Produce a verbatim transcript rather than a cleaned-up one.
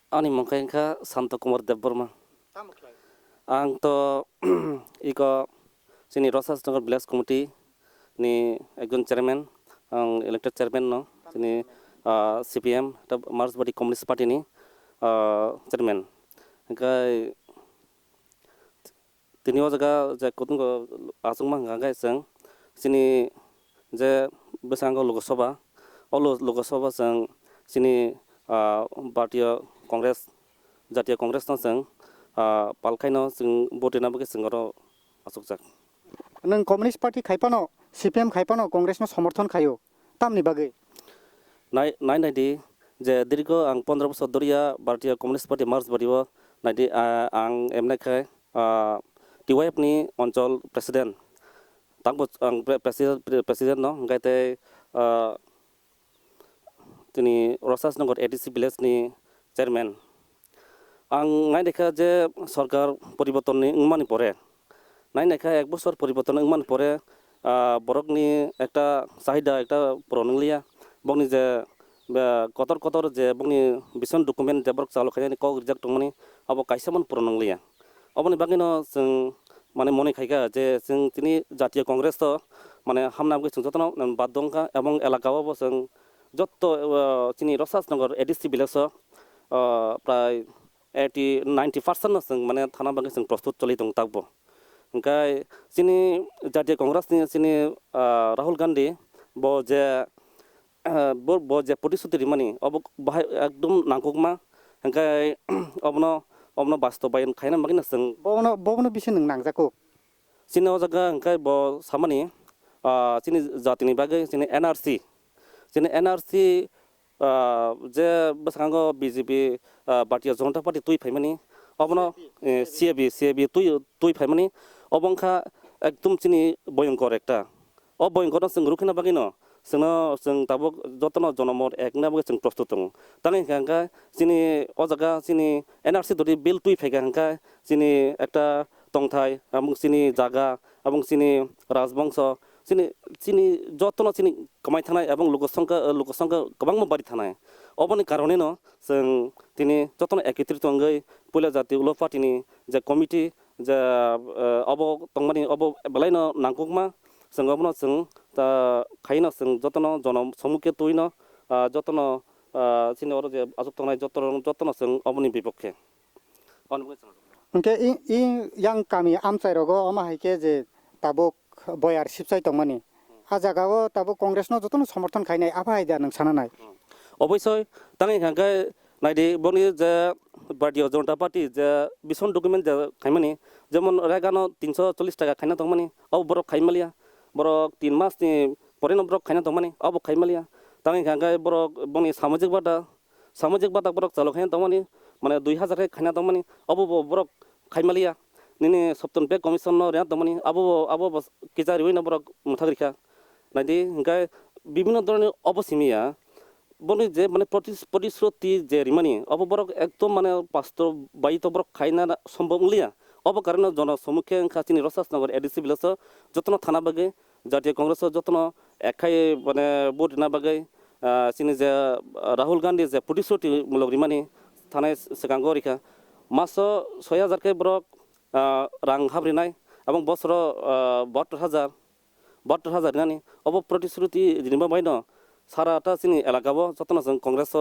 Ani mung khe wngkha Santo Kumar Debbarma. Ang to iko chini Rosas Nagar Village Committee ni ekjon chairman, ang elected chairman no, chini, ah, C P M, ta Marxbadi Communist Party ni, ah, chairman. Hingkhe tini o jaga je kutung aswkma hwnka khe chwng chini je bwskango Lok Sabha, o Lo-, Lok Sabha chwng chini, ah, Bharatiya Congress, Jatiya Congress no chwng, ah, palkhaino chwng vote rwna bagwi chwng oro achukjak. Nwng Communist Party khai phano, C P M khai phano Congress no somorthon khaio, tamni bagwi? Nai, nai, nai di, je dirgo ang pondro bosor doriya Bharatiya Communist Party Marxbadi o nai di, ah, ang M N A khai, ah, T Y F ni onchol president. Tangbo ang pre-, president, pre-, president no, hingkhe tei, ah, tini Rosas Nagar A D C village ni chairman. Ang nai naikha je sorkar poriborton ni wngmani pore, nai naikha ek bosor poriborton wngmani pore, ah, borok ni ekta chahida ekta puron wngliya, bokni je, ah, kotor kotor je bokni vision document je borok chalo khainani kok rijak tongmani abo kaisa man puron wngliya. Oboni bagwino chwng mane mone khaikha je chwng tini Jatiya Congress o mane hamna bagwi chwng jotono baddo wngkha, ebong elaka o bo chwng jotto, ah, chini Rosas Nagar A D C village o, ah, prai eighty, ninety percent no chwng mane thana bagwi chwng prostut choli tong takbo. Hingkhe chini Jatiya Congress ni chini, ah, Rahul Gandhi bo je, ah, bo, bo je protisuti rimani obo bahai ekdom nangkukma, hingkhe obono, obono bastobayon khaina bagwino chwng. Bobono, bobono bisi nwng nangjago. Chini o jaga hingkhe bo samani, ah, chini jatini bagwi chini N R C, chini N R C, ah, je bwskango B J P, ah, Bharatiya Janata Party twi phaimani, obono, eh, C A B, C A B twi, twi phaimani, obo wngkha ekdom chini boyongkor ekta. O boyongkorno chwng rwkhinani bagwino chwngno, chwng tabuk jotono jonomor ekna bagwi chwng prostut tongo. Tamni hwnkha hwnkhe chini o jaga chini N R C dori bill twi phaikha hwnkhe chini ekta tongthai, abong chini jaga, abong chini rajbongso, chini, chini jotono chini kwmai thanai, abong lokosongkha, lokosongkha kwbangma bari thanai. Oboni karoneno chwng tini jotono ekotrit wngwi puila jati ulo party ni je committee je, eh, obo tongmani obo belaino nangkukma, chwng obono chwng ta khaino chwng jotono jonom somukhe twino, ah, jotono, ah, chini oro je aswk tongnai jotono, jotono chwng oboni bipokhe. Hwnkhe i, i yang kami amchai rogo omo hai khe je tabuk boyar sipchai tongmani. A jaga o tabuk Congress no jotono somorthon khainai, abo hai da nwng sana nai? Obosoi, tang wngkha khe naidi boni je Bharatiya Janata Party je vision document je khaimani, jemon rega no tinso chollish taka khaina tongmani, abo borok khaimaliya, borok tin mas ni pore no borok khaina tongmani, abo khaimaliya. Tang wngkha khe borok boni samajik bata, samajik bata borok chalo khaina tongmani, mane dui hazar khe khaina tongmani, abo bo borok khaimaliya. Nini Sopton Pay Commission no rina tongmani, abo bo, abo bo kisa riwi no borok mwthak rikha. Naidi hwnkhe bibhinno dhoroner obo simi ya, boni je mane protis-, protisruti je rimani, obo borok ekdom mane bastob bai to borok khaina na sombhob wngliya. Obo karone jono somukhe wngkha chini Rosas Nagar A D C village o jotono thana bagwi Jatiya Congress o jotono ekhai mane vote rina bagwi, ah, chini je, ah, Rahul Gandhi je protisruti mulok rimani thanai swkango rikha. Maso soi hajar khe borok, ah, rang hap rinai, abong bosoro, ah, bahattor hajar, bahattor hajar rinani. Obo protisruti rinba baino sara ta chini elaka o jotono chwng Congress o